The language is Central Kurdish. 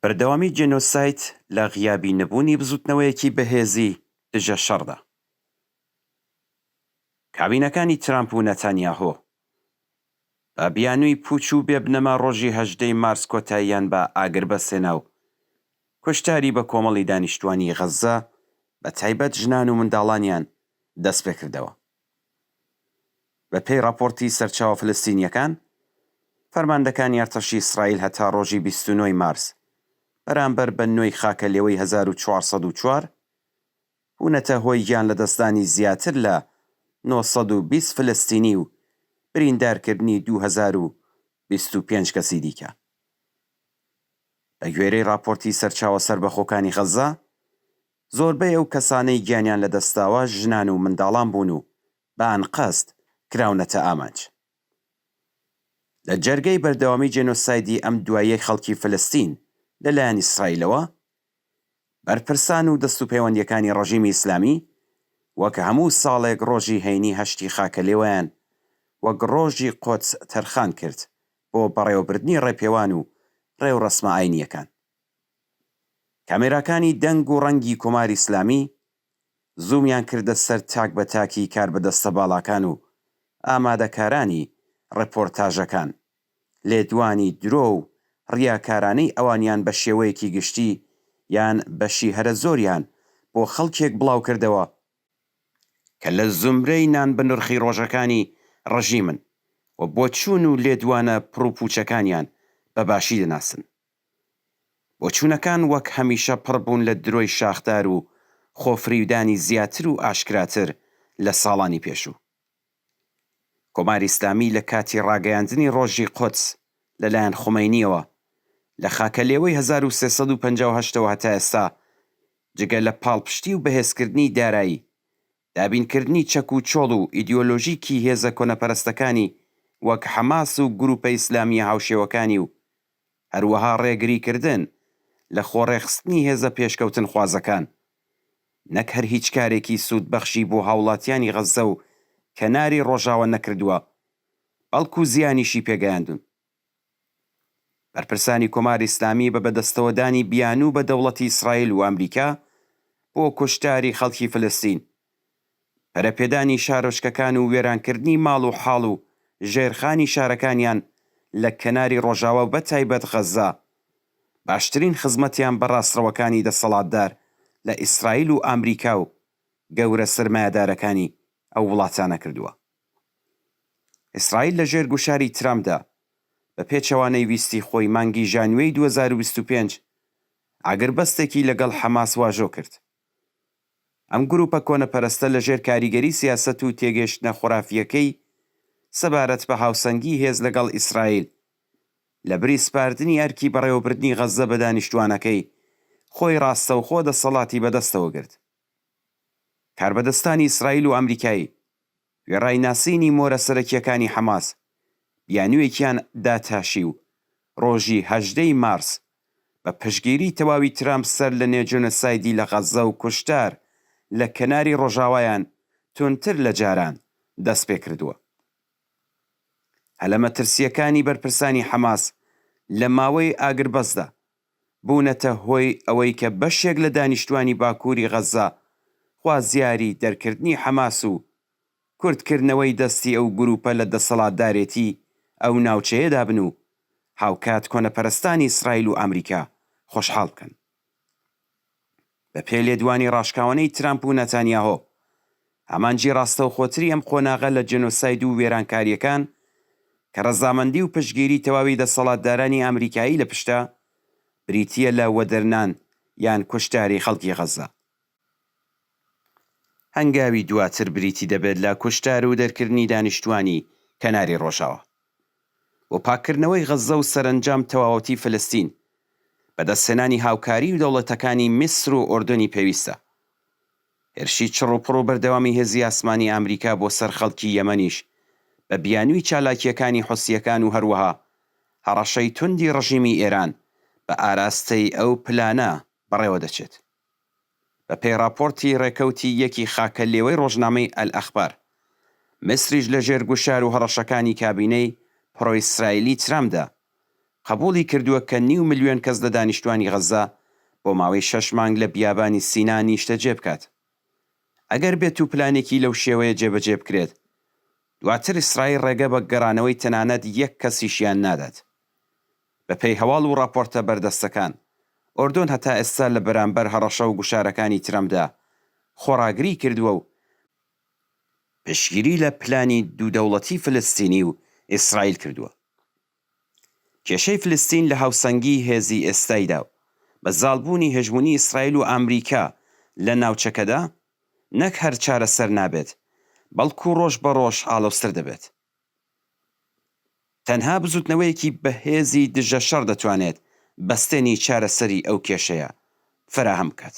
بەردەوامی جێنۆساید لە غیابی نەبوونی بزووتنەوەیەکی بەهێزی دژە شەڕدا. کابینەکانی ترامپ و نەتانیاهۆ بە بیانووی پووچ و بێ بنەما ڕۆژی 18 ی مارس کۆتاییان بە ئاگربەست هێنا و کوشتاری بە کۆمەڵی دانیشتووانی غەززە بە تایبەت ژنان و منداڵانیان دەستپێکردەوە. بە پێی ڕاپۆرتی سەرچاوە فلستینییەکان، فەرماندەکانی ئەرتەشی ئیسرائیل هەتا ڕۆژی 29 ی مارس بەرامبەر بە نۆی خاکەلێوەی 1404 بوونەتە هۆی گیانلەدەستدانی زیاتر لە 920 فلستینی و بریندارکردنی 2025 کەسی دیکە. بە گوێرەی ڕاپۆرتی سەرچاوە سەربەخۆکانی غەززە، زۆربەی ئەو کەسانەی گیانیان لەدەستداوە ژنان و منداڵان بوون و بە ئەنقەست کراونەتە ئامانج. لە جەرگەی بەردەوامی جێنۆسایدی ئەم دواییەی خەڵکی فلستین لە لایەن ئیسرائیلەوە، بەرپرسان و دەستوپەیوەندییەکانی ڕژیمی ئیسلامی وەک هەموو ساڵێک ڕۆژی هەینی هەشتی خاکەلێوەیان وەک ڕۆژی قۆدس تەرخان کرد بۆ بەڕێوەبردنی ڕێپێوان و ڕێوڕەسمە ئاینییەکان. کامێراکانی دەنگ و ڕەنگی کۆماری ئیسلامی زوومیان کردە سەر تاک بە تاکی کاربەدەستە باڵاکان و ئامادەکارانی ڕێپۆرتاژەکان، لێدوانی درۆ و ڕیاکارانەی ئەوانیان بە شێوەیەکی گشتی یان بەشی هەرە زۆریان بۆ خەڵکێک بڵاو کردەوە کە لە زومرەی نان بەنرخی ڕۆژەکانی ڕژیمن و بۆچوون و لێدوانە پڕوپووچەکانیان بە باشی دەناسن. بۆچوونەکان وەک هەمیشە پڕ بوون لە درۆی شاخدار و خۆفریودانی زیاتر و ئاشکراتر لە ساڵانی پێشوو. کۆماری ئیسلامی لە کاتی ڕاگەیاندنی ڕۆژی قودس لە لایەن خومەینییەوە لە خاکەلێوەی 1358 ەوە هەتا ئێستا جگە لە پاڵپشتی و بەهێزکردنی دارایی، دابینکردنی چەک و چۆڵ و ئیدیۆلۆژیکی هێزە کۆنەپەرستەکانی وەک حەماس و گرووپە ئیسلامییە هاوشێوەکانی و هەروەها ڕێگریکردن لە خۆڕێکخستنی هێزە پێشکەوتنخوازەکان، نەک هەر هیچ کارێکی سوودبەخشی بۆ هاوڵاتیانی غەززە و کەناری ڕۆژاوا نەکردووە، بەڵکو زیانیشی پێگەیاندوون. بەرپرسانی کۆماری ئیسلامی بە بەدەستەوەدانی بیانوو بە دەوڵەتی ئیسرائیل و ئەمریکا بۆ کوشتاری خەڵکی فلستین، پەرەپێدانی شارۆچکەکان و وێرانکردنی ماڵ و حاڵ و ژێرخانی شارەکانیان لە کەناری ڕۆژاوا و بەتایبەت غەززە، باشترین خزمەتیان بە ڕاستڕەوەکانی دەسەڵاتدار لە ئیسرائیل و ئامریکا و گەورە سەرمایەدارەکانی ئەو وڵاتانە کردووە. ئیسرائیل لە ژێر گوشاری ترامپدا، بە پێچەوانەی ویستی خۆی مانگی ژانویەی 2025 ئاگربەستێکی لەگەڵ حەماس واژۆ کرد. ئەم گروپە کۆنەپەرستە لە ژێر کاریگەری سیاسەت و تێگەیشتنە خورافییەکەی سەبارەت بە هاوسەنگی هێز لەگەڵ ئیسرائیل، لە بری سپاردنی ئەرکی بەڕێوەبردنی غەززە بە دانیشتووانەکەی، خۆی ڕاستەوخۆ دەسەڵاتی بەدەستەوە گرت. کاربەدەستانی ئیسرائیل و ئەمریکایی، وێڕای ناسینی مۆرە سەرەکییەکانی حەماس، بیانوویەکیان داتاشی و ڕۆژی 18 ی مارس بە پشتگیری تەواوی ترامپ سەر لە نوێ جێنۆسایدی لە غەززە و کوشتار لە کەناری ڕۆژاوایان توندتر لە جاران دەستپێکردووە. هەلەمەترسییەکانی بەرپرسانی حەماس لە ماوەی ئاگربەستدا بوونەتە هۆی ئەوەی کە بەشێک لە دانیشتوانی باکووری غەززە خوازیاری دەرکردنی حەماس و کورتکردنەوەی دەستی ئەو گرووپە لە دەسەڵاتدارێتی ئەو ناوچەیەدا بن و هاوکات کۆنەپەرستانی ئیسرائیل و ئامریکا خۆشحاڵ بکەن. بە پێی لێدوانی ڕاشکاوانەی ترامپ و نەتانیاهۆ، ئامانجی ڕاستەوخۆتری ئەم قۆناغە لە جێنۆساید و وێرانکارییەکان کە ڕەزامەندی و پشتگیری تەواوی دەسەڵاتدارانی ئامریکایی لە پشتە، بریتییە لە وەدەرنان یان کوشتاری خەڵکی غەززە. هەنگاوی دواتر بریتی دەبێت لە کوشتار و دەرکردنی دانیشتووانی کەناری ڕۆژاوا و پاککردنەوەی غەززە و سەرەنجام تەواوەتی فلستین، بەدەستهێنانی هاوکاریی دەوڵەتەکانی میسر و ئوردنی پێویستە. هێرشی چڕ و پڕ و بەردەوامی هێزی ئاسمانی ئامریکا بۆ سەر خەڵکی یەمەنیش بە بیانووی چالاکییەکانی حوسییەکان و هەروەها هەڕەشەی توندی ڕژیمی ئێران بە ئاراستەی ئەو پلانە بەڕێوە دەچێت. بە پێی ڕاپۆرتی ڕێکەوتی یەکی خاکەلێوەی ڕۆژنامەی ئەلئەخبار، میسریش لە ژێر گوشار و هەڕەشەکانی کابینەی پرۆئیسرائیلی ترامپدا، قەبووڵی کردووە کە نیو ملیۆن کەس لە دانیشتوانی غەززە بۆ ماوەی شەش مانگ لە بیابانی سینا نیشتەجێ بکات. ئەگەر بێتو پلانێکی لەو شێوەیە جێبەجێ بکرێت، دواتر ئیسرائیل ڕێگە بە گەڕانەوەی تەنانەت یەک کەسیشیان نادات. بەپێی هەواڵ و ڕاپۆرتە بەردەستەکان، ئۆردۆن هەتا ئێستا لە بەرامبەر هەڕەشە و گوشارەکانی ترەمپدا خۆڕاگری کردووە و پشتگیری لە پلانی دوو دەوڵەتی فلستینی و ئیسرائیل کردووە. کێشەی فلستین لە هاوسەنگی هێزی ئێستایدا و بە زاڵبوونی هەژموونی ئیسرائیل و ئامریکا لە ناوچەکەدا، نەک هەر چارەسەر نابێت، بەڵکو ڕۆژ بە ڕۆژ ئاڵۆزتر دەبێت. تەنها بزوتنەوەیەکی بەهێزی دژە شەڕ دەتوانێت بەستێنی چارەسەری ئەو کێشەیە فەراهەم بکات.